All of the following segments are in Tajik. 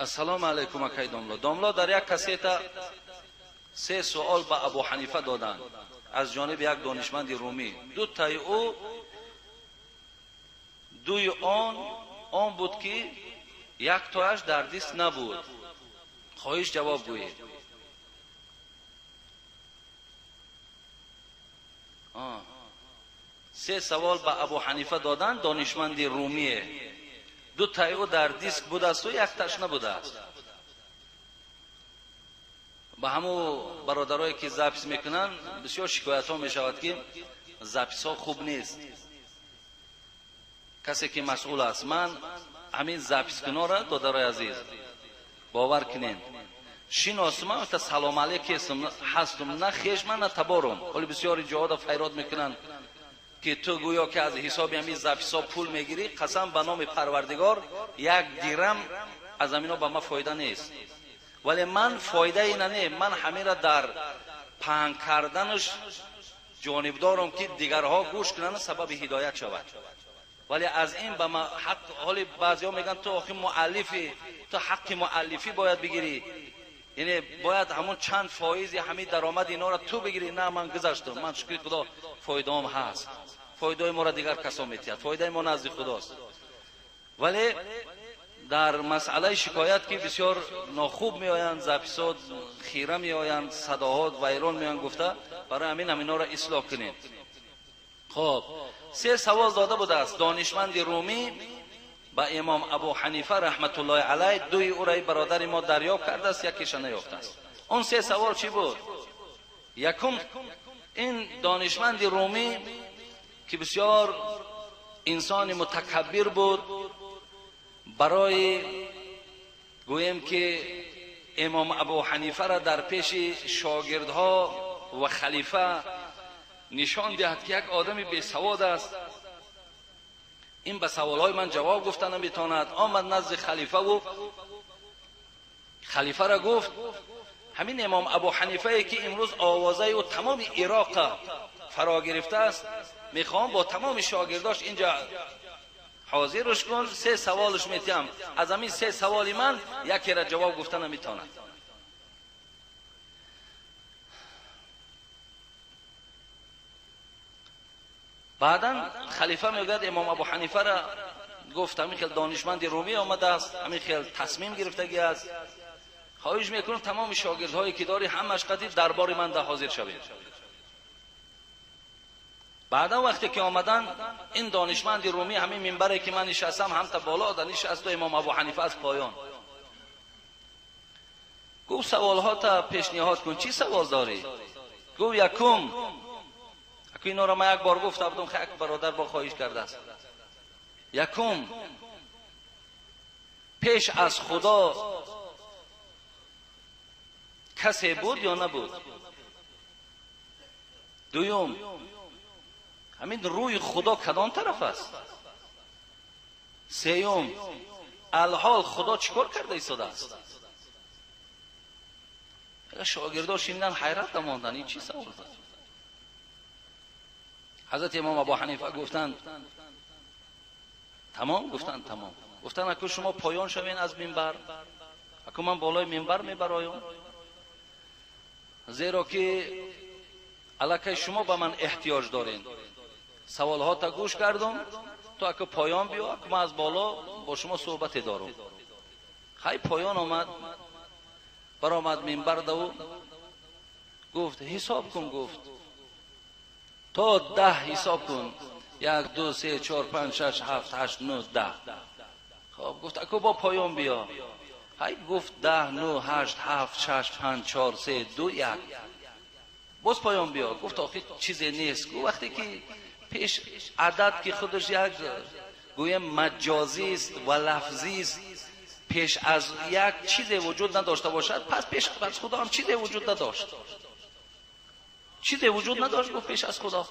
Ассалому алайкум акай домло. Домло дар як кассета се суол ба Абу Ҳанифа доданд аз ҷониби як донишманди румӣ. Ду таи ӯ дуи он буд ки як тояш дар диск набуд. Хоҳиш ҷавоб гӯед. Се савол ба Абу Ҳанифа доданд донишманди румие. Ду таи ӯ дар диск будасту як таш набудааст. Ба ҳамун бародарое ки запис мекунанд бисёр шикоятҳо мешавад ки записҳо хуб нест. Касе ки масъул аст, ман ҳамин запискунора додарои азиз бовар кунед, шиносам та салом алейкум ҳастум, на хешман на таборум. Ҳоли бисёри ҷоҳода файрод мекунанд ки ту гӯё ки аз ҳисоби ҳамин записҳо пул мегирӣ. Қасам ба номи Парвардигор, як дирам аз ҳамино ба ман фоида нест. Вале ман фоидаи на не, ман ҳаминро дар паҳн карданаш ҷонибдорам ки дигарҳо гӯш кунанд, сабаби ҳидоят шавад. Вале аз ин ба ман ҳақ, ҳоли баъзеҳо мегӯянд ту охи муаллифӣ, ту ҳаққи муаллифӣ бояд бигирӣ, яъне бояд ҳамон чанд фоизи ҳамин даромади инҳоро ту бигирӣ. На, ман гузаштам, ман шукри Худо фоидаам ҳаст, фоидаи моро дигар касо метиҳад, фоидаи мо назди Худост. Вале дар масъалаи шикоят ки бисёр нохуб меоянд, записот хира меоянд, садоҳо вайрон меоянд гуфта, барои ҳамин ҳаминҳоро ислоҳ кунед. Хоб, се савол дода будааст донишманди румӣ ба имом Абу Ҳанифа раҳматуллоҳи алайҳ. Дуи ӯро бародари мо дарёфт кардааст, якеша наёфтааст. Он се савол чӣ буд? Якум, ин донишманди румӣ ки бисёр инсони мутакаббир буд, барои гӯем ки имом Абу Ҳанифаро дар пеши шогирдҳо ва халифа нишон диҳад ки як одами бесавод аст, ин ба саволҳои ман ҷавоб гуфта наметавонад. Омад назди халифаву халифаро гуфт ҳамин имом Абу Ҳанифае ки имрӯз овозаи ӯ тамоми Ироқро фаро гирифтааст, мехоҳам бо тамоми шогирдош инҷа ҳозирш кун, се саволш метиҳам, аз ҳамин се саволи ман якеро ҷавоб гуфта наметавонад. Баъдан халифа мегӯяд имом Абу Ҳанифаро гуфт ҳамин хел донишманди румӣ омадааст, ҳамин хел тасмим гирифтагӣ аст, хоҳиш мекунам тамоми шогирдҳое ки дорӣ ҳамаш қатӣ дарбори ман да ҳозир шавед. Баъдан вақте ки омаданд, ин донишманди румӣ ҳамин минбаре ки ман нишастам ҳамта боло да нишасту имом Абу Ҳанифа аз поён. Гуфт саволҳота пешниҳод кун, чӣ савол дорӣ? Гуфт якум, аку инора ман як бор гуфта будам, як бародар бо хоҳиш кардааст. Якум, пеш аз Худо касе буд ё набуд? Дуюм, ҳамин рӯи Худо кадом тараф аст? Сеюм, алҳол Худо чӣ кор карда истодааст? Шогирдо шиндан ҳайрат намонданд, ин чӣ савол аст? Ҳазрати имом Абу Ҳанифа гуфтанд тамом, гуфтанд тамом. Гуфтанд аку шумо поён шавен аз минбар, аку ман болои минбар мебароям, зеро ки аллакай шумо ба ман эҳтиёҷ доред. Саволҳота гӯш кардум, ту аку поён биё, аку ман аз боло бо шумо суҳбате дорум. Хай поён омад, баромад минбар даву гуфт ҳисоб кун, гуфт то 10 ҳисоб кун, 1 2 3 4 5 6 7 8 9 10. Хоб гуфт аку бо поён биё. Хай гуфт 10 9 8 7 6 5 4 3 2 1. Боз поён биё. Гуфт охи чизе нест. Гуфт вақте ки пеш адад ки худаш як гӯем маҷозист ва лафзист, пеш аз як чизе вуҷуд надошта бошад, пас пеш аз Худо ҳам чизе вуҷуд надошт. Чизе вуҷуд надошт, гуфт пеш аз Худо.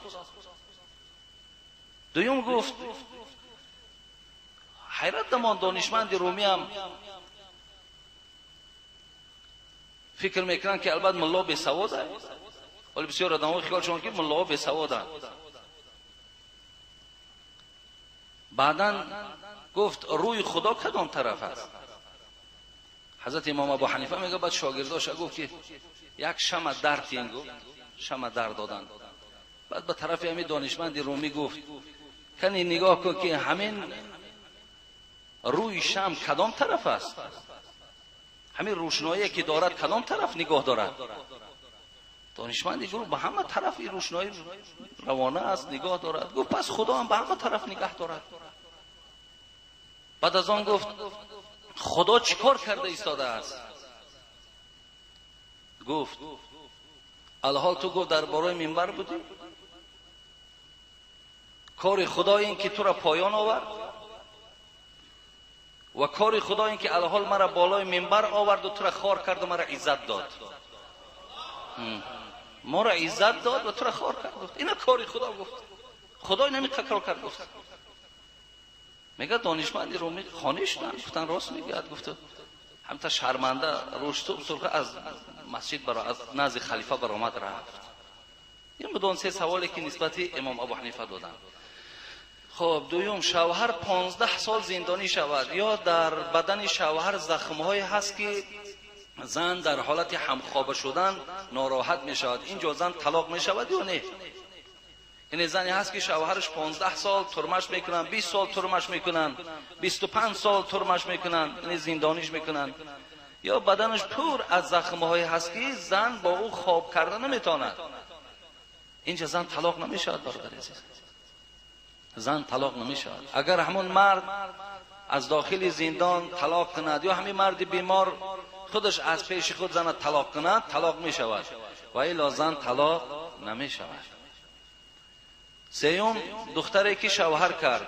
Дуюм гуфт ҳайрат намонд донишманди румӣ ҳам фикр мекунанд ки албат мулло бесавод аст. Ҳоло бисёр одамҳо хиёлшон ки муллоҳо бесаводанд. Баъдан гуфт рӯи Худо кадом тараф аст? Ҳазрат Имом Абу Ҳанифа мегӯяд, баъд шогирдоша гуфт ки як шама дар тин, гуфт шама дар додан. Баъд ба тарафи ҳамин донишманди румӣ гуфт, кани нигоҳ кун ки ҳамин рӯи шам кадом тараф аст, ҳамин рӯшноие ки дорад кадом тараф нигоҳ дорад. Донишманди гуфт ба ҳама тараф ин рӯшноӣ равона аст, нигоҳ дорад. Гуфт пас Худо ҳам ба ҳама тараф нигаҳ дорад. Баъд аз он гуфт Худо чӣ кор карда истодааст? Гуфт алҳол ту гуфт дар бораи минбар будӣ, кори Худо ин ки тура поён овард ва кори Худо ин ки алҳол мара болои минбар оварду тура хор карду мара иззат дод. Мора иззат дод ва тура хор кард. Гуфт ина кори Худо, гуфт Худо инами кор кард. Гуфт мегӯяд донишманди румӣ хонӣ шуданд, гуфтанд рост мегӯяд. Гуфт ҳамта шарманда рӯшту сурха аз масҷид аз назди халифа баромад рафт. Ин буд он се саволе ки нисбати Имом Абу Ҳанифа доданд. Хоб, дуюм, шавҳар 15 сол зиндонӣ шавад ё дар бадани шавҳар захмҳое ҳаст ки зан дар ҳолати ҳамхоба шудан нороҳат мешавад, инҷо зан талоқ мешавад ё не? Яъне зане ҳаст ки шавҳараш 15 сол турмаш мекунанд, 20 сол турмаш мекунанд, 25 сол турмаш мекунанд, яъне зиндониш мекунанд, ё баданаш пур аз захмҳое ҳаст ки зан бо ӯ хоб карда наметавонад. Инҷа зан талоқ намешавад, бародари азиз, зан талоқ намешавад. Агар ҳамон мард аз дохили зиндон талоқ кунад ё ҳамин марди бемор худаш аз пеши худ зана талоқ кунад, талоқ мешавад, ва илло зан талоқ намешавад. Сеюм, духтаре ки шавҳар кард,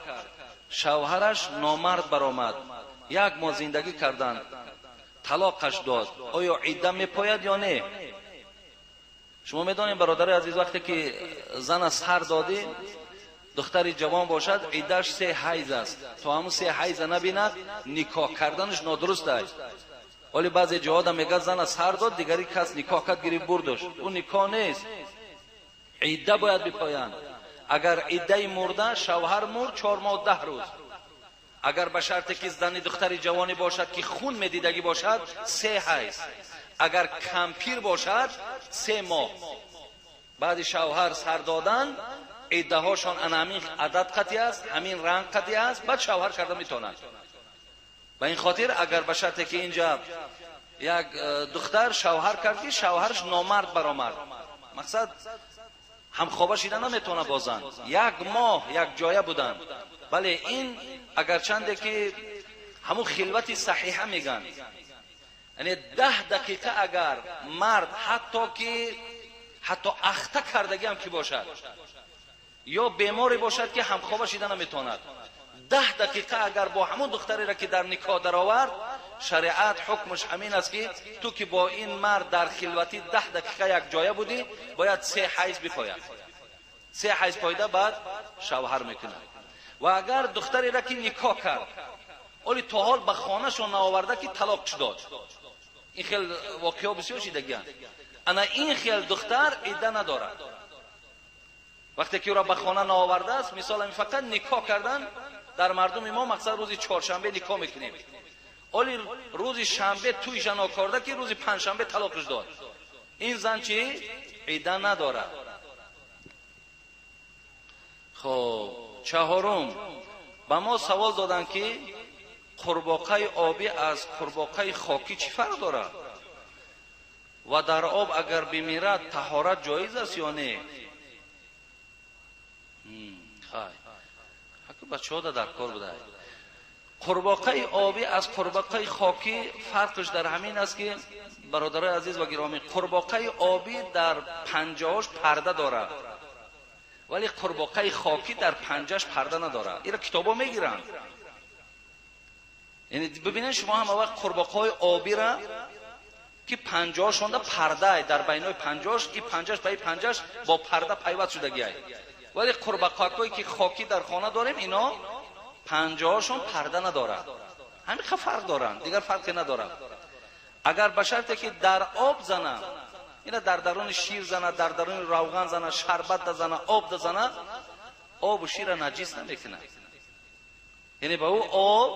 шавҳараш номард баромад, як моҳ зиндагӣ карданд, талоқаш дод, оё идда мепояд ё не? Шумо медонед, бародари азиз, вақте ки зана сар додӣ, духтари ҷавон бошад, иддаш 3 ҳайз аст. То ҳамун 3 ҳайза набинад, никоҳ карданаш нодуруст аст. Вале баъзе ҷоҳода мегӯяд зана сар дод, дигари кас никоҳ кард, гирифт бурдаш. Ӯ никоҳ нест, идда бояд бипоянд. Агар иддаи мурда, шавҳар мурд 4 моҳ 10 рӯз. Агар ба шарте ки зани духтари ҷавонӣ бошад ки хун медидагӣ бошад, 3 ҳайз. Агар кампир бошад, 3 моҳ. Баъди шавҳар сар додан, иддаҳошон ана ҳамин адад қатъи аст, ҳамин ранг қатъи аст, баъд шавҳар карда метавонанд. Ба ин хотир агар ба шарте ки инҷа як духтар шавҳар кард ки шавҳараш номард баромад, мақсад ҳамхоба шида наметавона бо зан, 1 моҳ як ҷоя буданд. Бале, ин агарчанде ки ҳамун хилвати саҳиҳа мегӯянд, яъне 10 дақиқа агар мард ҳатто ахта кардагиам ки бошад ё беморе бошад ки ҳамхоба шида наметавонад, 10 дақиқа агар бо ҳамун духтареро ки дар никоҳ даровард, шариат ҳукмаш ҳамин аст ки ту ки бо ин мард дар хилватӣ 10 дақиқа як ҷоя будӣ, бояд 3 ҳайз бипояд. 3 ҳайз поида баъд шавҳар мекунад. Ва агар духтареро ки никоҳ кард, оли то ҳол ба хонашон наоварда ки талоқш дод, ин хел воқеаҳо бисёр шидагианд, ана ин хел духтар идда надорад. Вақте ки ӯро ба хона наовардааст, мисол ҳамин фақат никоҳ кардан, дар мардуми мо мақсад рӯзи чоршанбе никоҳ мекунем, оли рӯзи шанбе туйша нокорда ки рӯзи панҷшанбе талоқш дод, ин зан чӣ? Идда надорад. Хоб, чаҳорум, ба мо савол доданд ки қурбоқаи обӣ аз қурбоқаи хокӣ чӣ фарқ дорад ва дар об агар бимирад таҳорат ҷоиз аст ё не? Хай, ҳаки бачаҳода дар кор будай. Қурбоқаи обӣ аз қурбоқаи хокӣ фарқш дар ҳамин аст ки, бародарои азиз ва гиромӣ, қурбоқаи обӣ дар панҷаҳош парда дорад, вале қурбоқаи хокӣ дар панҷаш парда надорад. Инро китобо мегиранд. Яъне бибинед шумо ҳама вақт қурбоқаҳои обира ки панҷаҳошонда пардаай, дар байнои панҷаҳош, и панҷаш ба и панҷаш бо парда пайваст шудагиай. Вале қурбоқакҳое ки хокӣ дар хона дорем, ино панҷаҳошон парда надорад. Ҳамин ха фарқ доранд, дигар фарқе надорад. Агар ба шарте ки дар об зана, ина дар даруни шир зана, дар даруни равған зана, шарбат да зана, об да зана, обу шира наҷис намекунад. Яъне ба ӯ об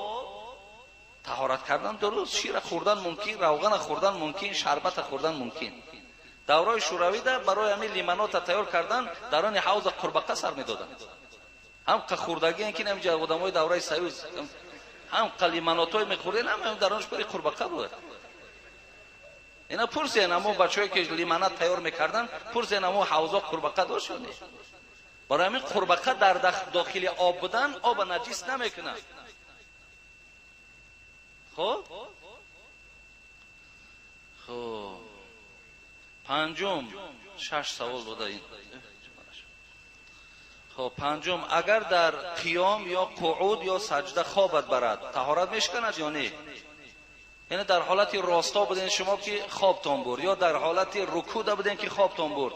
Таҳорат кардан дуруст, шира хӯрдан мумкин, равғана хӯрдан мумкин, шарбата хӯрдан мумкин. Давраи шӯравида барои ҳамин лимонота тайёр кардан дарони ҳавза қурбақа сар медоданд. Ҳам қа хӯрдагиен ки намиҷа одамои давраи союз ҳам қа лимонотҳое мехӯрден, ҳам даронаш пари қурбақа буд. Ина пурсен амо бачаҳое ки лимонад тайёр мекарданд, пурсен амо ҳавзо қурбақа дошт ё не? Барои ҳамин қурбақа дар дохили об будан оба наҷис намекунад. Хуб? Хуб. Панҷум, шаш савол буда ин. Хуб, панҷум, агар дар қиём ё қуъуд ё саҷда хобат барад, таҳорат мешиканад ё не? Яъне дар ҳолати росто буден шумо ки хобтон бурд, ё дар ҳолати рукуда буден ки хобтон бурд,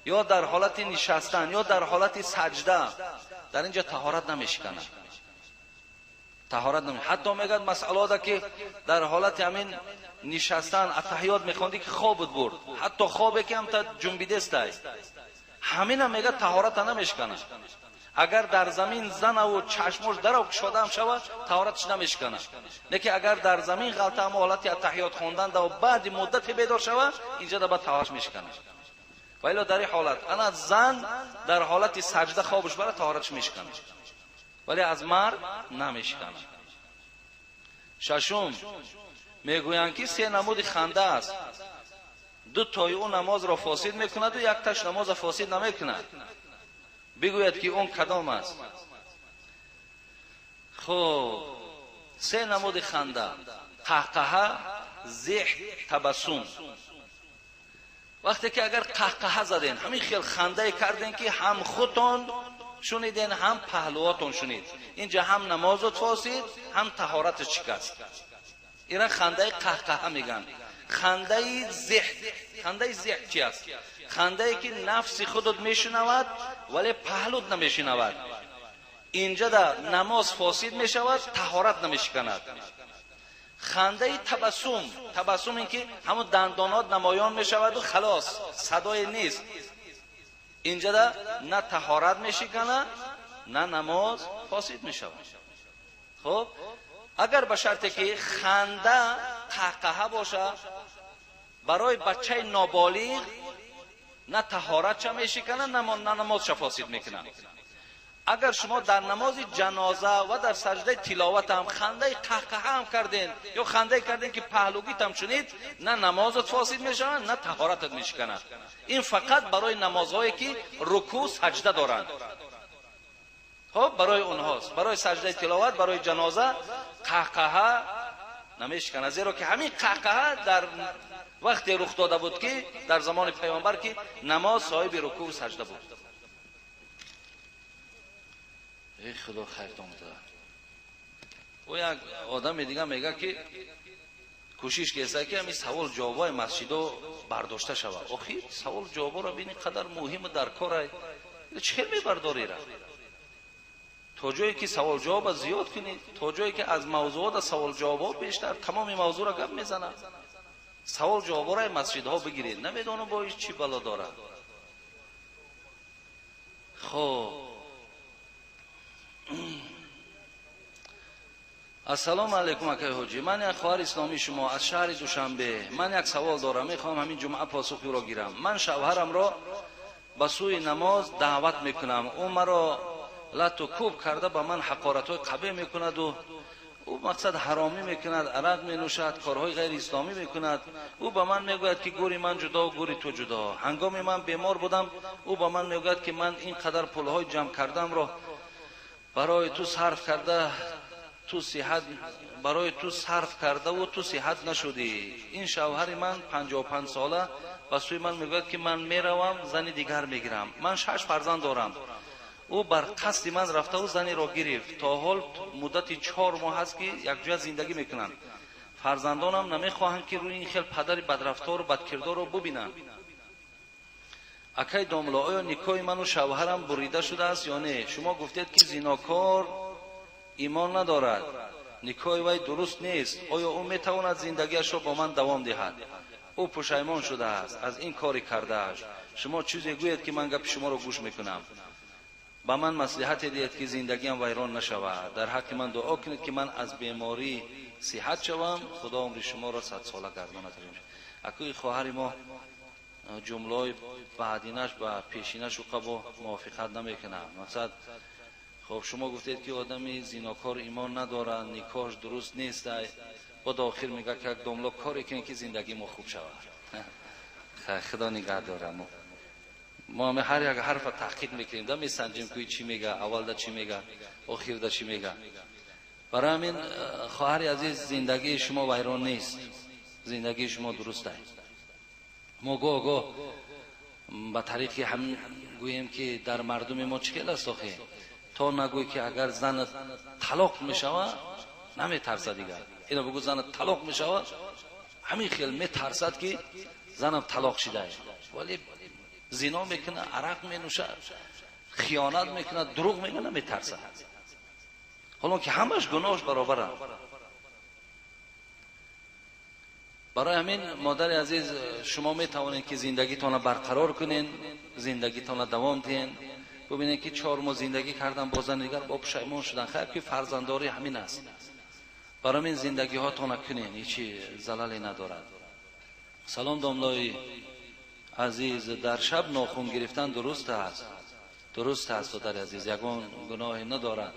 ё дар ҳолати нишастан, ё дар ҳолати саҷда, дар инҷа таҳорат намешиканад. Таҳорат намешиканад. Ҳатто мегӯяд масъалаода ки дар ҳолати ҳамин нишастан аттаҳиёт мехондӣ ки хобат бурд, ҳатто хобе ки ҳамта ҷунбидестай, ҳамина мегӯяд таҳората намешиканад. Агар дар замин занаву чашмош дарав кушода ҳам шавад, таҳораташ намешиканад. Лекин агар дар замин ғалта ҳамо ҳолати аттаҳиёт хондан да баъди муддате бедор шавад, инҷа да баъд таҳораташ мешиканад. Ва илло дар ин ҳолат ана зан дар ҳолати саҷда хобаш барад, таҳораташ мешиканад, вале аз мард намешиканад. Шашум, мегӯянд ки се намуди ханда аст. Ду тои ӯ намозро фосид мекунаду якташ намозро фосид намекунад. Бигӯяд ки он кадом аст? Хуб, се намуди ханда: қаҳқаҳа, зеҳ, табассум. Вақте ки агар қаҳқаҳа заден, ҳамин хел хандае карден ки ҳам худтон шуниден, ҳам паҳлуотон шунид, инҷа ҳам намозот фосид, ҳам таҳораташ шикаст. Ира хандаи қаҳқаҳа мегӯянд. Хандаи зеҳ, хандаи зеҳ чи аст? Хандае ки нафси худот мешунавад, вале паҳлут намешунавад. Инҷа да намоз фосид мешавад, таҳорат намешиканад. Хандаи табассум, табассум ин ки ҳамон дандонот намоён мешаваду халос, садое нест. Инҷа да на таҳорат мешиканад, на намоз фосид мешавад. Хуб, агар ба шарте ки ханда қаҳқаҳа бошад, барои бачаи ноболиғ на таҳоратша мешиканад, на намозша фосид мекунад. Агар шумо дар намози ҷаноза ва дар саҷдаи тиловат ҳам хандаи қаҳқаҳа ҳам карден ё хандае карден ки паҳлугитам шунид, на намозат фосид мешавад, на таҳоратат мешиканад. Ин фақат барои намозҳое ки рукӯъ саҷда доранд. Хуб, барои онҳост. Барои саҷдаи тиловат, барои ҷаноза қаҳқаҳа намешиканад, зеро ки ҳамин қаҳқаҳа дар вақте рух дода буд ки дар замони паёмбар ки намоз соҳиби рукӯъ саҷда буд. Эй худо хайртон бидад. Ӯ як одами дига мегӯяд ки кӯшиш кеса ки ҳамин савол ҷавобҳои масҷидо бардошта шавад. Охир савол ҷавобҳоро бини қадар муҳиму дар корай, чӣ хел мебардорира? То ҷое ки савол ҷавоба зиёд кунӣ, то ҷое ки аз мавзӯъода савол ҷавобҳо бештар, тамоми мавзӯъро гап мезанад. Савол ҷавобҳоро масҷидҳо бигиред. Намедонам бо иш чӣ бало дорад. Хуб, ассалому алайкум акай ҳоҷӣ. Ман як хоҳари исломии шумо аз шаҳри Душанбе. Ман як савол дорам, мехоҳам ҳамин ҷумъа посухи ӯро гирам. Ман шавҳарамро ба сӯи намоз даъват мекунам. Ӯ маро лату кӯб карда ба ман ҳақоратҳои қабеҳ мекунаду ӯ мақсад ҳаромӣ мекунад, арақ менӯшад, корҳои ғайриисломӣ мекунад. Ӯ ба ман мегӯяд ки гӯри ман ҷудо, гӯри ту ҷудо. Ҳангоми ман бемор будам, ӯ ба ман мегӯяд ки ман ин қадар пулҳои ҷамъ кардамро барои ту сарф карда, ту сиҳат барои ту сарф кардаву ту сиҳат нашудӣ. Ин шавҳари ман 55 сола ба сӯи ман мегӯяд ки ман меравам, зани дигар мегирам. Ман 6 фарзанд дорам. Ӯ бар қасди ман рафтаву занеро гирифт. То ҳол муддати 4 моҳ аст ки якҷоя зиндагӣ мекунанд. Фарзандонам намехоҳанд ки рӯи ин хел падари бадрафтору бадкирдорро бубинанд. Акай домло, оё никоҳи ману шавҳарам бурида шудааст ё не? Шумо гуфтед ки зинокор имон надорад, никоҳи вай дуруст нест. Оё ӯ метавонад зиндагиашро бо ман давом диҳад? Ӯ пушаймон шудааст аз ин кори кардааш. Шумо чизе гӯед ки ман гапи шуморо гӯш мекунам. Ба ман маслиҳате диҳед ки зиндагиам вайрон нашавад. Дар ҳаққи ман дуо кунед ки ман аз беморӣ сиҳат шавам, Худо умри шуморо 100 сола гардонад. Акӯи хоҳари мо ҷумлаҳои баъдинаш ба пешинаш уқабо мувофиқат намекунад. Мақсад, хоб шумо гуфтед ки одами зинокор имон надорад, никоҳш дуруст нест, бо охир мега ки як домло коре кунед ки зиндагии мо хуб шавад. Худо нигаҳ дорад. Мо ҳама ҳар як ҳарфа таҳқиқ мекунем, да месанҷем ки чӣ мега, аввалда чӣ мега, охирда чӣ мега. Барои ҳамин хоҳари азиз, зиндагии шумо вайрон нест, зиндагии шумо дуруст аст. Мо гоҳ-гоҳ ба тариқи ҳамин гӯем ки дар мардуми мо чӣ хел аст охи, то нагӯй ки агар занат талоқ мешавад, наметарсад дигар. Ино бигӯ занат талоқ мешавад, ҳамин хел метарсад ки занам талоқ шидааст, вале зино мекунад, арақ менӯшад, хиёнат мекунад, дурӯғ мегӯяд, наметарсад. Ҳоло ки ҳамаш гуноҳш баробаранд. Барои ҳамин модари азиз, шумо метавонед ки зиндагитонро барқарор кунед, зиндагитонро давом диҳед. Бубинед ки 4 моҳ зиндагӣ кардан, бо зани дигар бо пушаймон шудан, хайр ки фарзанддорӣ ҳамин аст. Барои ҳамин зиндагиҳотонро кунед, ҳечи залале надорад. Салом домлои азиз, дар шаб нохун гирифтан дуруст аст? Дуруст аст додари азиз, ягон гуноҳе надорад.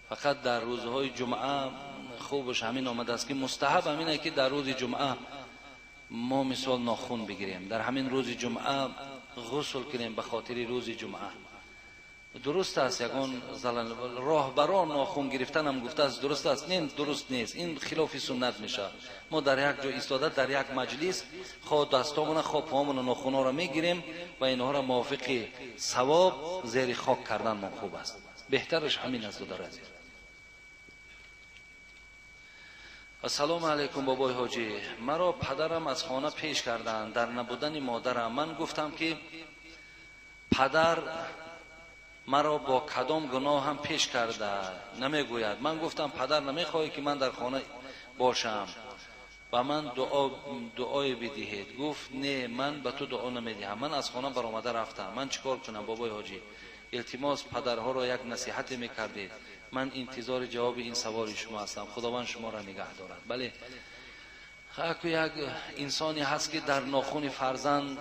Фақат дар рӯзҳои ҷумъа хубаш ҳамин омадааст ки мустаҳаб ҳамин аст ки дар рӯзи ҷумъа мо мисол нохун бигирем, дар ҳамин рӯзи ҷумъа ғусл кунем ба хотири рӯзи ҷумъа. Дуруст аст, ягон залал роҳбарон нохун гирифтанам гуфтааст дуруст аст, не дуруст нест, ин хилофи суннат мешавад. Мо дар як ҷо истода, дар як маҷлис хо дастомона хо поомона нохунҳоро мегирем ва инҳоро мувофиқи савоб зери хок кардан мо хуб аст. Беҳтараш ҳамин аст додари азиз. Ассалому алайкум бобои ҳоҷӣ, маро падарам аз хона пеш карданд дар набудани модарам. Ман гуфтам ки падар маро бо кадом гуноҳам пеш карда намегӯяд. Ман гуфтам падар намехоҳӣ ки ман дар хона бошам, ба ман дуое бидиҳед. Гуфт не, ман ба ту дуо намедиҳам. Ман аз хона баромада рафтам. Ман чӣ кор кунам бобои ҳоҷӣ? Илтимос падарҳоро як насиҳате мекардед. Ман интизори ҷавоби ин саволи шумо ҳастам. Худованд шуморо нигаҳ дорад. Бале, хаку як инсоне ҳаст ки дар нохуни фарзанд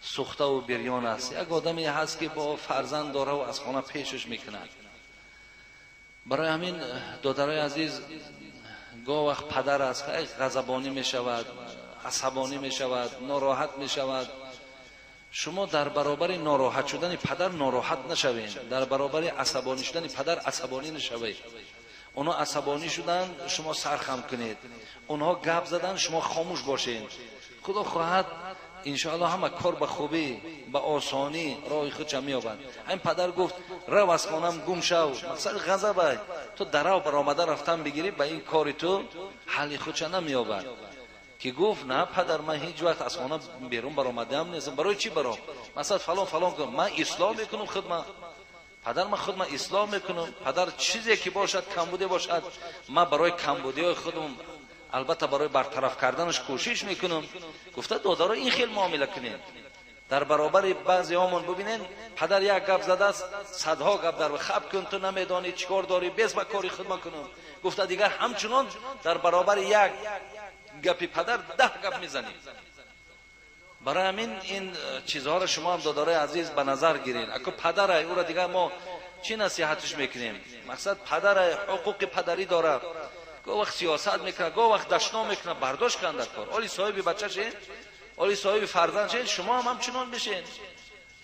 сӯхтаву бирён аст. Як одаме ҳаст ки бо фарзанд дораву аз хона пешаш мекунад. Барои ҳамин додарои азиз, гоҳ вақт падар аст ғазабонӣ мешавад, асабонӣ мешавад, нороҳат мешавад. Шумо дар баробари нороҳат шудани падар нороҳат нашавед, дар баробари асабонӣ шудани падар асабонӣ нашавед. Онҳо асабонӣ шуданд, шумо сархам кунед. Онҳо гап заданд, шумо хомӯш бошед. Худо хоҳад иншоаллоҳ ҳама кор ба хубӣ, ба осонӣ роҳи худша меёбад. Ҳамин падар гуфт рав аз хонам гум шав, мақсад ғазаб ай, ту дарав баромада рафтан бигирӣ, ба ин кори ту ҳалли худша намеёбад. Ки гуфт на падар, ман ҳеҷ вақт аз хона берун баромадаам нестам. Барои чӣ баром? Масалан фалон фалон кун, ман ислоҳ мекунам худма. Падар, ман худма ислоҳ мекунам. Падар чизе ки бошад, камбуде бошад, ман барои камбудиҳои худам албатта барои бартараф карданаш кӯшиш мекунам. Гуфта додаро ин хел муомила кунед. Дар баробари баъзеҳомон бубинед, падар як гап задааст, садҳо гап дар хаб кун, ту намедонӣ чӣ кор дорӣ, бес ба кори худма кунам. Гуфта дигар ҳамчунон дар баробари як гапи падар 10 гап мезанӣ. Барои ҳамин ин чизҳоро шумо ҳам додарои азиз ба назар гиред. Аку падарай, ӯро дигар мо чӣ насиҳатш мекунем? Мақсад падарай, ҳуқуқи падарӣ дорад. Гоҳ вақт сиёсат мекунад, гоҳ вақт дашном мекунад, бардошт кунад дар кор. Оли соҳиби бача шед, оли соҳиби фарзанд шед, шумо ҳам ҳамчунон бишед.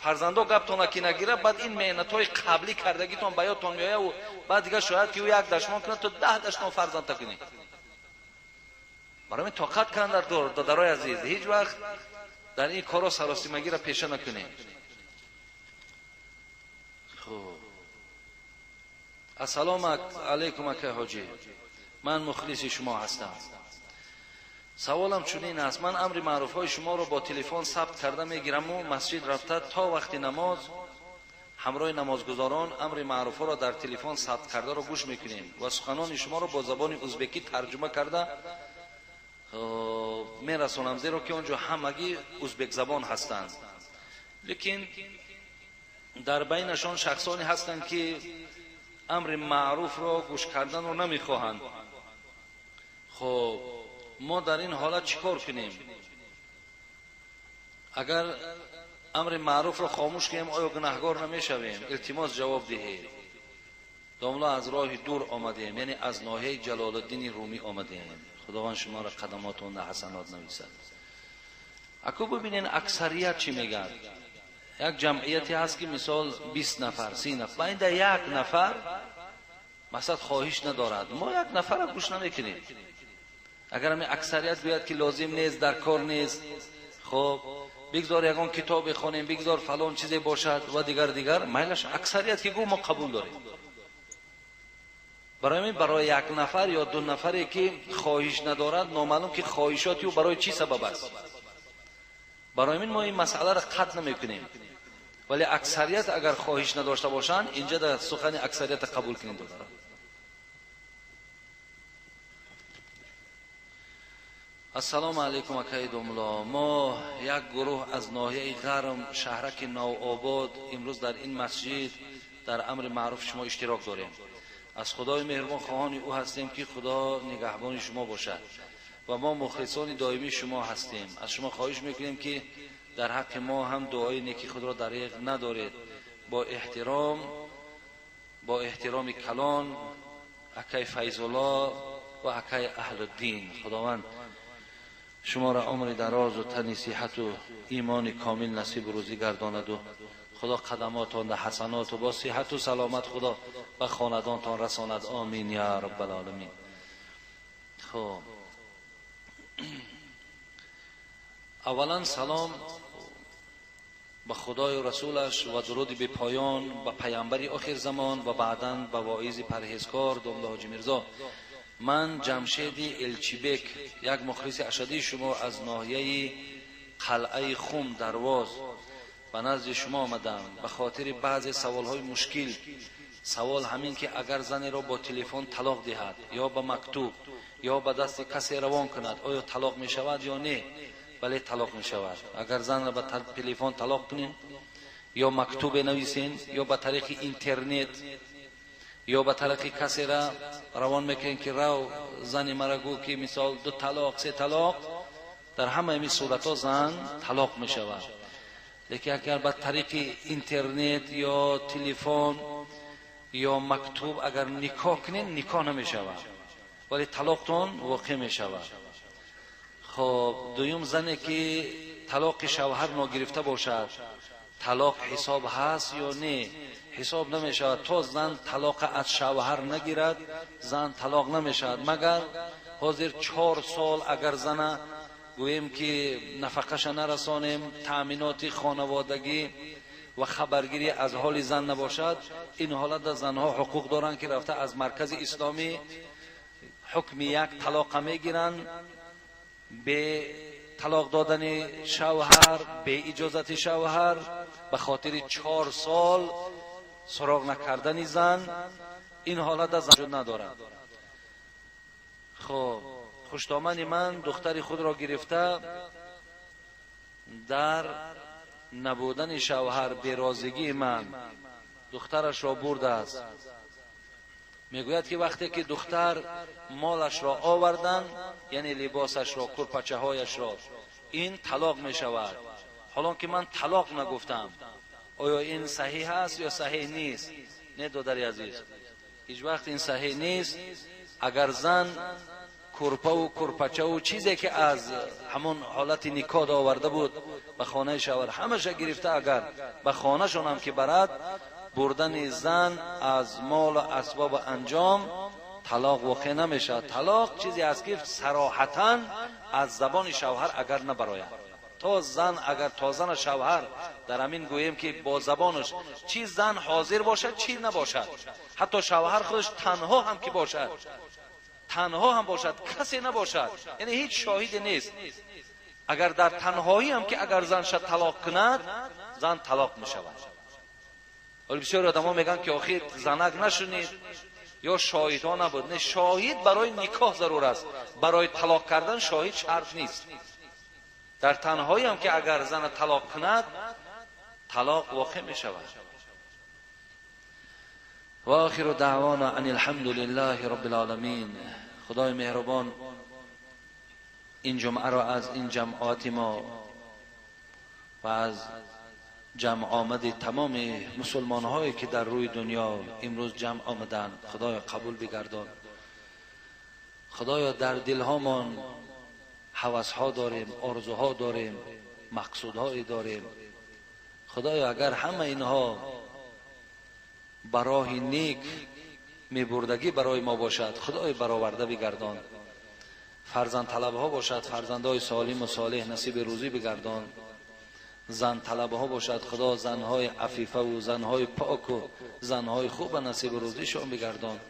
Фарзандо гаптона ки нагирад, баъд ин меҳнатҳои қаблӣ кардагитон ба ёдтон меояд, баъд дигар шояд ки ӯ як дашном кунад, ту 10 дашном фарзандта кунӣ. Барои ҳамин тоқат кунанд дар додарои азиз, ҳеҷ вақт дар ин корро саросимагиро пеша накунед. Хуб, ассалому алайкум акай ҳоҷӣ, ман мухлиси шумо ҳастам. Саволам чунин аст: ман амри маъруфҳои шуморо бо телефон сабт карда мегираму масҷид рафта то вақти намоз ҳамроҳи намозгузорон амри маъруфҳоро дар телефон сабт кардаро гӯш мекунем ва суханони шуморо бо забони узбекӣ тарҷума карда мерасонам, зеро ки он ҷо ҳамагӣ узбекзабон ҳастанд. Лекин дар байнашон шахсоне ҳастанд ки амри маъруфро гӯш карданро намехоҳанд. Хуб, мо дар ин ҳолат чӣ кор кунем? Агар амри маъруфро хомӯш кунем, оё гунаҳгор намешавем? Илтимос ҷавоб диҳед. Домла, аз роҳи дур омадем, яъне аз ноҳияи Ҷалолиддини Румӣ омадем. Худованд шуморо қадаматон дар ҳасанот нависад. Аку бибинен аксарият чӣ мегӯяд. Як ҷамъияте ҳаст ки мисол 20 нафар, 30 нафар, ба инда як нафар масалан хоҳиш надорад. Мо як нафарро гӯш намекунем. Агар ҳамин аксарият гӯяд ки лозим нест, дар кор нест, хоб бигзор ягон китобе хонем, бигзор фалон чизе бошад ва дигар дигар, майлаш аксарият ки гӯ мо қабул дорем. Барои ҳамин барои як нафар ё ду нафаре ки хоҳиш надорад, номаълум ки хоҳишоти ӯ барои чӣ сабаб аст. Барои ҳамин мо ин масъаларо қатъ намекунем. Вале аксарият агар хоҳиш надошта бошанд, инҷа дар сухани аксарият қабул кунем. Ассалому алайкум акаи домло. Мо як гурӯҳ аз ноҳияи Ғарм, шаҳраки Навобод, имрӯз дар ин масҷид дар амри маъруф шумо иштирок дорем. Аз Худои меҳрубон хоҳони ӯ ҳастем ки Худо нигаҳбони шумо бошад ва мо мухлисони доимии шумо ҳастем. Аз шумо хоҳиш мекунем ки дар ҳаққи мо ҳам дуои неки худро дариғ надоред. Бо эҳтироми калон акаи Файзулло ва акаи Аҳлуддин. Худованд шуморо умри дарозу тани сиҳату имони комил насибу рӯзӣ гардонаду Худо қадаматон дар ҳасаноту бо сиҳату саломат Худо ба хонадонтон расонад. Омин я раббал оламин. Хуб, аввалан салом ба Худою расулаш ва дуруди бепоён ба паямбари охирзамон ва баъдан ба воизи парҳезкор домла Ҳоҷи Мирзо. Ман Ҷамшеди Элчибек, як мухлиси ашадии шумо аз ноҳияи Қалъаи Хум Дарвоз ба назди шумо омадам ба хотири баъзе саволҳои мушкил. Савол ҳамин ки агар занеро бо телефон талоқ диҳад ё ба мактуб ё ба дасти касе равон кунад, оё талоқ мешавад ё не? Бале, талоқ мешавад. Агар занро ба телефон талоқ кунем ё мактубе нависем ё ба тариқи интернет ё ба тариқи касера равон мекунем ки рав зани мара гӯ ки мисол 2 талоқ, 3 талоқ, дар ҳамаи ин суратҳо зан талоқ мешавад. Лекин агар ба тариқи интернет ё телефон ё мактуб агар никоҳ кунед, никоҳ намешавад, вале талоқтон воқеъ мешавад. Хоб, дуюм, зане ки талоқи шавҳар ногирифта бошад, талоқ ҳисоб ҳаст ё не? Ҳисоб намешавад. То зан талоқ аз шавҳар нагирад, зан талоқ намешавад. Магар ҳозир 4 сол агар зана гӯем ки нафақаша нарасонем, таъминоти хонаводагӣ ва хабаргирӣ аз ҳоли зан набошад, ин ҳолат занҳо ҳуқуқ доранд ки рафта аз маркази исломӣ ҳукми як талоқа мегиранд, бе талоқ додани шавҳар, бе иҷозати шавҳар, ба хотири 4 сол суроғ накардани зан. Ин ҳолат зан вуҷуд надорад. Хоб, хуштомани ман духтари худро гирифта дар набудани шавҳар берозигии ман духтарашро бурдааст. Мегӯяд ки вақте ки духтар молашро оварданд, яъне либосашро, курпачаҳояшро, ин талоқ мешавад. Ҳолон ки ман талоқ нагуфтам, оё ин саҳиҳ аст ё саҳиҳ нест? Не, додари азиз, ҳеҷ вақт ин саҳиҳ нест. Агар зан курпаву курпачаву чизе ки аз ҳамон ҳолати никоҳ оварда буд ба хонаи шавҳар ҳамаша гирифта, агар ба хонашон ҳам ки барад, бурдани зан аз молу асбобу анҷом талоқ воқеъ намешавад. Талоқ чизе аст ки сароҳатан аз забони шавҳар агар набарояд, то зан агар то зана шавҳар дар ҳамин гӯем ки бо забонаш чи зан ҳозир бошад, чи набошад, ҳатто шавҳар худаш танҳо ҳам ки бошад, танҳо ҳам бошад, касе набошад, яъне ҳеҷ шоҳиде нест, агар дар танҳоӣ ҳам ки агар зан ша талоқ кунад, зан талоқ мешавад. Вале бисёр одамо мегӯянд ки охир занак нашунид ё шоҳидҳо набуд. Не, шоҳид барои никоҳ зарур аст, барои талоқ кардан шоҳид шарт нест. Дар танҳоӣ ҳам ки агар зана талоқ кунад, талоқ воқеъ мешавад. Ва охиру даъвона ан алҳамду лиллаҳи роббил оламин. Худои меҳрубон این جمعه را از این جمعات ما و از جمع آمد تمام مسلمان هایی که در روی دنیا امروز جمع آمدند خدایا قبول بگردان. خدایا در دلهامان هوس ها داریم، آرزوها داریم، مقصودهایی داریم. خدایا اگر همه اینها براه نیک میبردگی برای ما باشد، خدای برآورده بگردان. فرزند طلب ها باشد، فرزندهای سالم و صالح نصیب روزی بگردان. زن طلب ها باشد، خدا زنهای عفیفه و زنهای پاک و زنهای خوب نصیب روزیشان بگردان.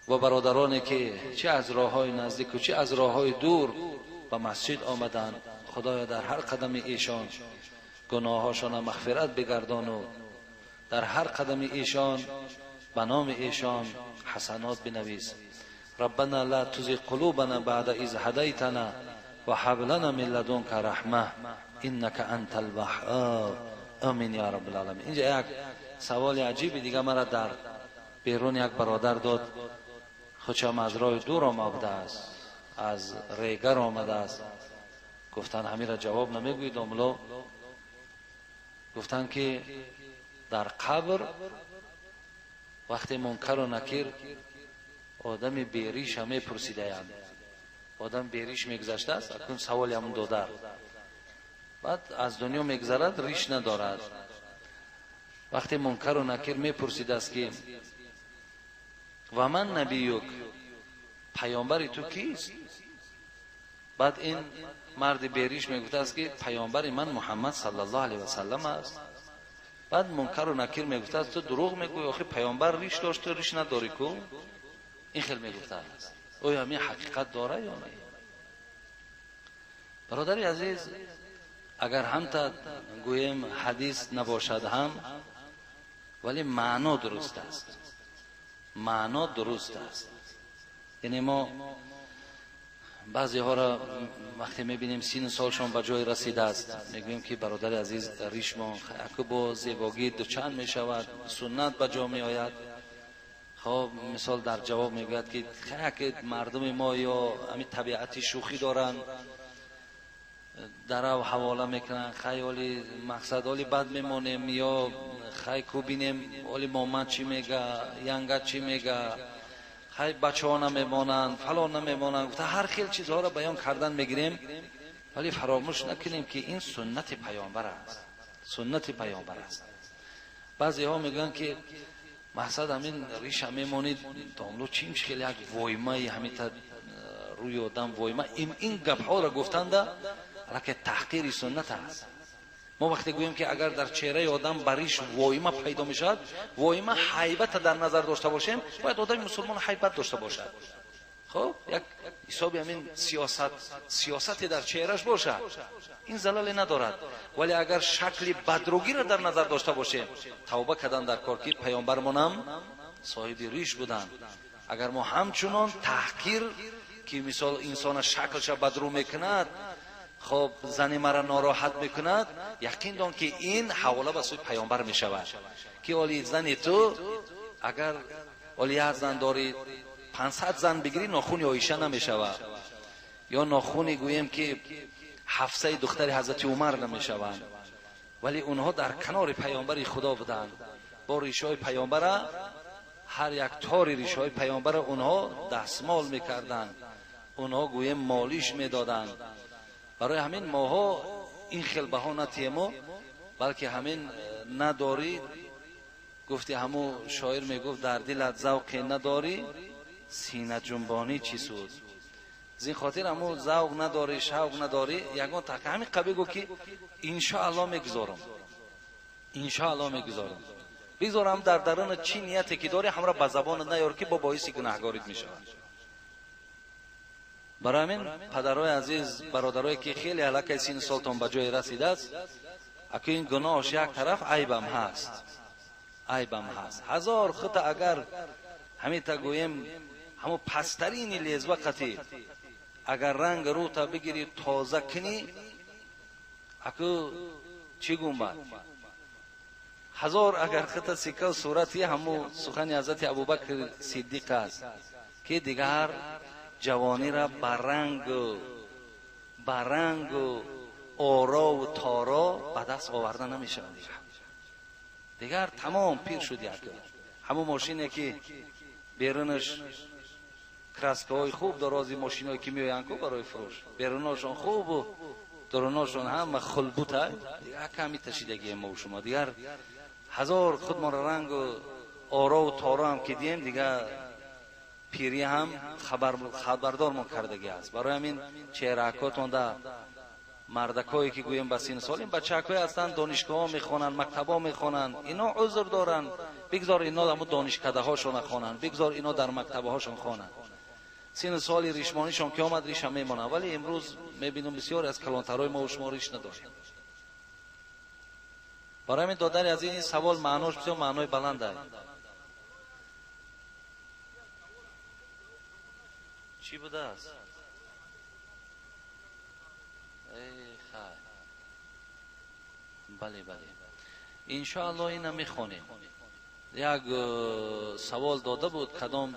و برادرانی که چه از راههای نزدیک و چه از راههای دور به مسجد آمدند، خدایا در هر قدم ایشان گناهاشان مغفرت بگردان و در هر قدم ایشان به نام ایشان حسنات بنویس. ربنا لا تزغ قلوبنا بعد إذ هديتنا وهب لنا من لدنك رحمة إنك أنت الوهاب. آمین یا رب العالمین. اینجا یک سوال عجیب دیگه مرا در بیرون یک برادر داد. خودشم از راه دور آمده است، از ریگر آمده است. گفتن همین را جواب نمیگویید املا. گفتن که در قبر وقتی منکر و نکیر آدم بیریش همه پرسیده اند، آدم بیریش میگذشته است. اکنون سوال همون دادر بعد از دنیا میگذرد، ریش ندارد. وقتی منکر و نکیر میپرسیده است که و من نبیک، پیامبر تو کیست؟ بعد این مرد بیریش میگفته است که پیامبر من محمد صلی الله علیه و سلم است. بعد منکر و نکیر میگفته است تو دروغ میگویی، آخه پیامبر ریش داشت تو ریش نداری کو؟ این خیلی میگفته است. آیا همین حقیقت داره یا نه؟ برادر عزیز، اگر هم تا گوییم حدیث نباشد هم، ولی معنا درست است. معنا درست است. یعنی ما بعضی ها را وقتی میبینیم 30 سالشان به جای رسیده است، میگوییم که برادر عزیز ریش ما با زیباگی دوچند میشود، سنت به جا میآید. خب مثال در جواب میگوید که خیلی مردم ما یا همین طبیعتی شوخی دارن، درو حواله میکنن، خیالی مقصد حالی بد میمانیم یا خیلی کو بینیم حالی ماما چی میگه، ینگه چی میگه، خیلی بچه ها نمیمانند، فلان نمیمانند. گفته هر خیلی چیزها را بیان کردن میگیریم، ولی فراموش نکنیم که این سنت پیامبر است. سنت پیامبر است. بعضی ها میگن که مقصد همین ریش هم میمانید داملو چیم خیلی یک وایمه همین تا روی آدم وایمه. این گپ ها را گفتند که تحقیر سنت است. ما وقتی گوییم که اگر در چهره آدم بریش وایمه پیدا میشد، وایمه هیبت در نظر داشته باشیم، باید آدم مسلمان هیبت داشته باشد. خب یک حسابی همین سیاست در چهرهش باشد، این زلال ندارد. ولی اگر شکل بدروگی را در نظر داشته باشیم، توبه کردن در کار که پیامبرمانم صاحب ریش بودند. اگر ما همچنان تحقیر که مثال انسان شکلش بدرو میکند، خب زن مرا ناراحت میکند، یقین دان که این حواله به سوی پیامبر میشود که оли زن تو اگر оли یک زن داری 500 زن بگیری ناخون عایشه نمیشود، یا ناخونی گوییم که حفصه دختر حضرت عمر نمیشوند. ولی اونها در کنار پیامبر خدا بودند، با ریشای پیامبر، هر یک تار ریشای پیامبر اونها دستمال میکردند، اونها گوییم مالیش میدادند. برای همین ماها این خیل بها نتیم، بلکه همین نداری. گفتی همو شاعر میگفت در دلت ذوق نداری سینه جنبانی چی سود. زین خاطر همو ذوق نداری، شوق نداری، یگان تک همین قبیل گو که انشاءالله میگذارم، انشاءالله میگذارم، بگذارم در درون چی نیتی که داری همراه به زبان نیار که با باعث گناهگاریت میشود. برای همین پدرای عزیز، برادرایی که خیلی علاقه 30 سالتون به جای رسیده است، اگه این گناهش یک طرف عیبم هست، عیبم هست. هزار خطا اگر همین تا گوییم همو پسترین لیزوه قطی اگر رنگ رو تا بگیری تازه کنی، اکو چی گم باد؟ هزار اگر خطا سکه و صورتی همو سخن حضرت ابوبکر صدیق است که دیگر Ҷавониро ба рангу орову торо ба даст оварда намешавад. Дигар тамом пир шуд. Як ҳамон мошине ки берунаш краскаҳои хуб дорози мошиное ки меоянд ку барои фурӯш, берунашон хубу дарунашон ҳама хулбута, дигар ками ташидагие мо шумо. Дигар ҳазор худмонро рангу орову торо ҳам ки дием, дигар пирӣ ҳам хабардормон кардагӣ аст. Барои ҳамин чеҳраакотон да мардакое ки гӯем ба синну сол, ин бачаакое ҳастанд, донишгоҳҳо мехонанд, мактабҳо мехонанд, ино узр доранд. Бигзор ино ҳамун донишкадаҳошона хонанд, бигзор ино дар мактабҳошон хонанд. Синну соли ришмонишон ки омад, риша мемонанд. Вале имрӯз мебинам бисёре аз калонтарҳои мо шумо риш надорем. Барои ҳамин додари азиз, ин савол маънош бисёр маънои баланд аст. Чӣ будааст? Хай, бале, бале, иншоаллоҳ ина мехонем. Як савол дода буд, кадом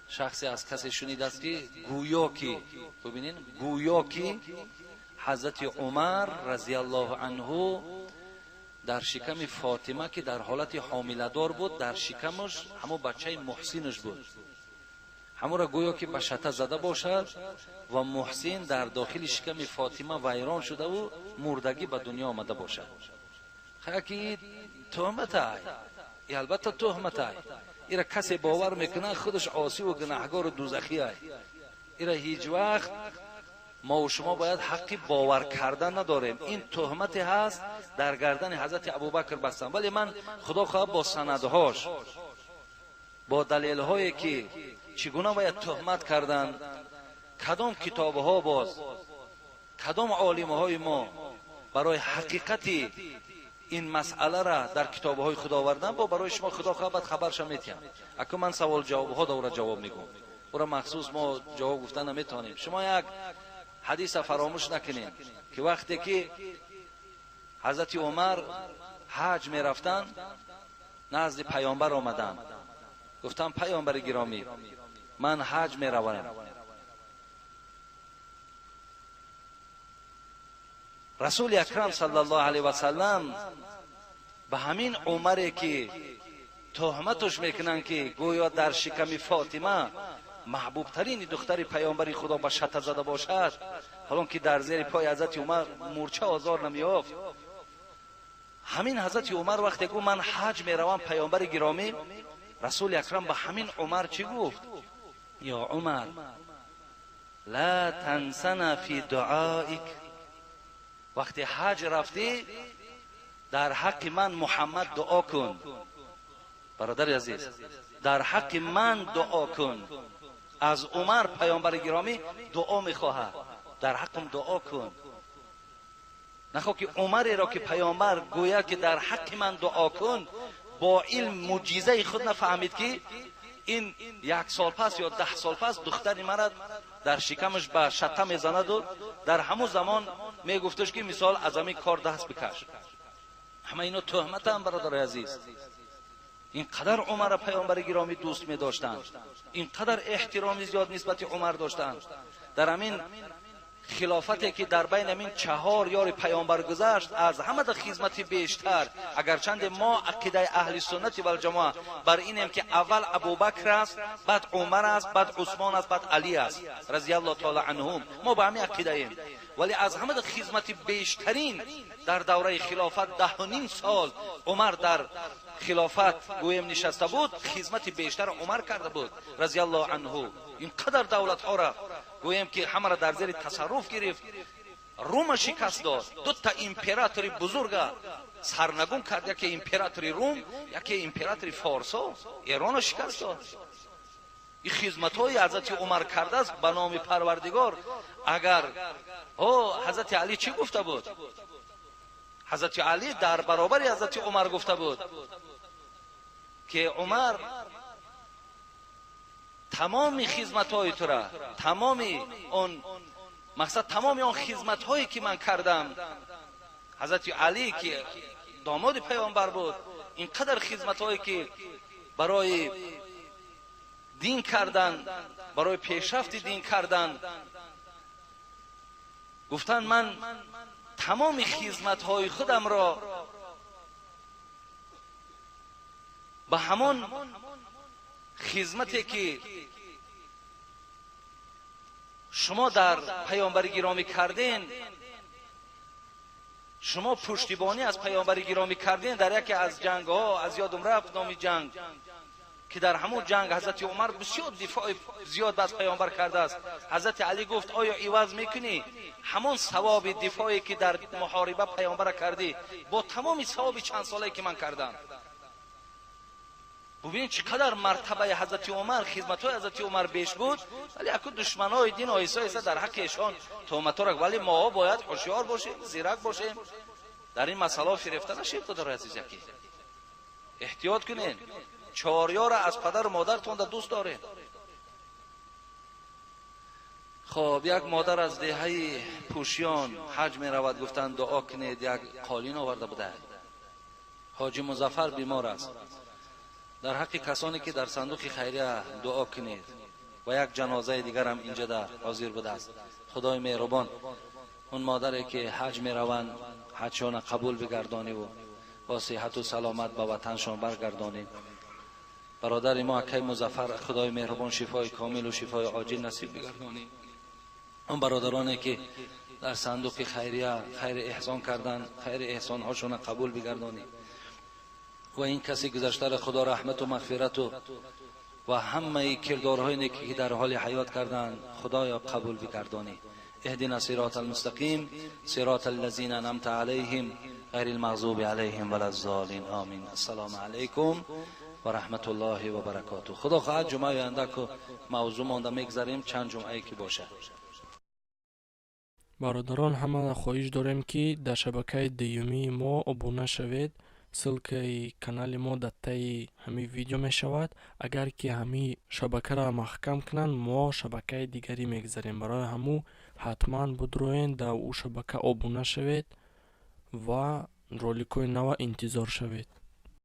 шахсе аз касе шунидааст ки гӯё ки, бибинед, гӯё ки ҳазрати Умар разияллоҳу анҳу дар шиками Фотима ки дар ҳолати ҳомиладор буд, дар шикамаш ҳамон бачаи Муҳсинаш буд, ҳамонро гӯё ки ба шата зада бошад ва Муҳсин дар дохили шиками Фотима вайрон шудаву мурдагӣ ба дунё омада бошад. Ки туҳматай, и албатта туҳматай. Ира касе бовар мекунад, худаш осиву гунаҳгору дузахиай. Ира ҳеҷ вақт мо шумо бояд ҳаққи бовар кардан надорем. Ин туҳмате ҳаст дар гардани ҳазрати Абубакр бастан. Вале ман худо хоҳад бо санадҳош, бо далелҳое ки чӣ гуна бояд туҳмат кардан, кадом китобҳо боз, кадом олимҳои мо барои ҳақиқати ин масъаларо дар китобҳои худ овардан, бо барои шумо худо хоҳад баъд хабарша метиҳам. Аку ман савол ҷавобҳо дора ҷавоб мегӯм, ура махсус мо ҷавоб гуфта наметавонем. Шумо як ҳадиса фаромӯш накунед ки вақте ки ҳазрати Умар ҳаҷ мерафтанд, назди паёмбар омаданд, гуфтанд: паёмбари гиромӣ, ман ҳаҷ меравам. Расули акрам саллаллоҳу алайҳи васаллам ба ҳамин Умаре ки туҳматаш мекунанд ки гӯё дар шиками Фотима маҳбубтарини духтари паёмбари худо ба шата зада бошад, ҳолон ки дар зери пои ҳазрати Умар мурча озор намеёфт, ҳамин ҳазрати Умар вақте гуфт ман ҳаҷ меравам, паёмбари гиромӣ расули акрам ба ҳамин Умар чӣ гуфт? Ё Умар, ла тансана фи дуоик. Вақте ҳаҷ рафтӣ, дар ҳаққи ман Муҳаммад дуо кун. Бародари азиз, дар ҳаққи ман дуо кун. Аз Умар паёмбари гиромӣ дуо мехоҳад, дар ҳаққам дуо кун. Нахоҳ ки Умареро ки паёмбар гӯяд ки дар ҳаққи ман дуо кун, бо илм муъҷизаи худ нафаҳмид ки ин 1 сол пас ё 10 сол пас духтари мара дар шикамаш ба шата мезанаду дар ҳамон замон мегуфташ ки мисол аз ҳамин кор даст бикаш. Ҳама ино туҳматам, бародари азиз. Ин қадар Умарро паёмбари гиромӣ дӯст медоштанд, ин қадар эҳтироми зиёд нисбати Умар доштанд. Дар ҳамин хилофате ки дар байни ҳамин 4 ёри паёмбар гузашт, аз ҳама да хизмати бештар, агарчанде мо ақидаи аҳли суннати валҷамоа бар инем ки аввал Абубакр аст, баъд Умар аст, баъд Усмон аст, баъд Али аст разияллоҳу таала анҳум, мо ба ҳамин ақидаем. Вале аз ҳама да хизмати бештарин дар давраи хилофат 10.5 сол Умар дар хилофат гӯем нишаста буд, хизмати бештар Умар карда буд разияллоҳу анҳу. Ин қадар давлатҳоро гӯем ки ҳамаро дар зери тасарруф гирифт, Рума шикаст дод, 2 та императори бузурга сарнагун кард, яке императори Рум, яке императори Форсо, Эронро шикаст дод. Ин хизматҳои ҳазрати Умар кардааст ба номи Парвардигор. Агар ҳазрати Али чӣ гуфта буд? Ҳазрати Али дар баробари ҳазрати Умар гуфта буд ки Умар, тамоми хизматҳои тура, тамоми он мақсад, тамоми он хизматҳое ки ман кардам, ҳазрати Али ки домоди паёмбар буд, ин қадар хизматҳое ки барои дин кардан, барои пешрафти дин карданд. Гуфтанд ман тамоми хизматҳои худамро ба ҳамон хизмате ки шумо дар паёмбари гиромӣ карден, шумо пуштибонӣ аз паёмбари гиромӣ карден дар яке аз ҷангҳо, аз ёдум рафт номи ҷанг, ки дар ҳамон ҷанг ҳазрати Умар бисёр дифои зиёд аз паёмбар кардааст. Ҳазрати Алӣ гуфт оё иваз мекунӣ ҳамон савоби дифое ки дар муҳориба паёмбара кардӣ бо тамоми савоби чанд солае ки ман кардам? Бубинед чӣ қадар мартабаи ҳазрати Умар, хизматҳои ҳазрати Умар беш буд, вале аку душманои дин оҳиста оҳиста дар ҳаққи эшон туҳматҳоро. Вале моҳо бояд ҳушёр бошем, зирак бошем, дар ин масъалаҳо фирефта нашем. Додарои азиз, яке эҳтиёт кунед, чорёра аз падару модартон да дӯст доред. Хоб, як модар аз деҳаи Пӯшиён ҳаҷ меравад, гуфтанд дуо кунед, як қолин оварда буда. Ҳоҷи Музаффар бемор аст. Дар ҳаққи касоне ки дар сандуқи хайрия дуо кунед ва як ҷанозаи дигарам инҷа дар ҳозир будааст. Худои меҳрубон он модаре ки ҳаҷ мераванд ҳаҷшона қабул бигардониву бо сиҳату саломат ба ватаншон баргардонӣ. Бародари мо акай Музаффар худои меҳрубон шифои комилу шифои оҷил насиб бигардонӣ. Он бародароне ки дар сандуқи хайрия хайри эҳсон карданд, хайри эҳсонҳошона қабул бигардонӣ ва ин каси гузаштаро худо раҳмату мағфирату ва ҳамаи кирдорҳои неке ки дар ҳоли ҳаёт карданд худоё қабул бигардонӣ. اهدنا صراط المستقيم صراط الذين أنعمت عليهم غير المغضوب عليهم ولا الضالين آمين. السلام علیکم و رحمت الله و برکاته. خدا خواهد جمعه آینده که موضوع مانده میگذاریم چند جمعه که باشه. Бародарон, ҳама хоҳиш дорем, ки дар шабакаи дуюмии мо обуна шавед. Ссылкаи канали мо дар таи ҳамин видео мешавад. Агар ки ҳамин шабакаро маҳкам кунанд, мо шабакаи дигарӣ мегзарем. Барои ҳамун ҳатман будроен, дар ӯ шабака обуна шавед ва роликҳои нава интизор шавед.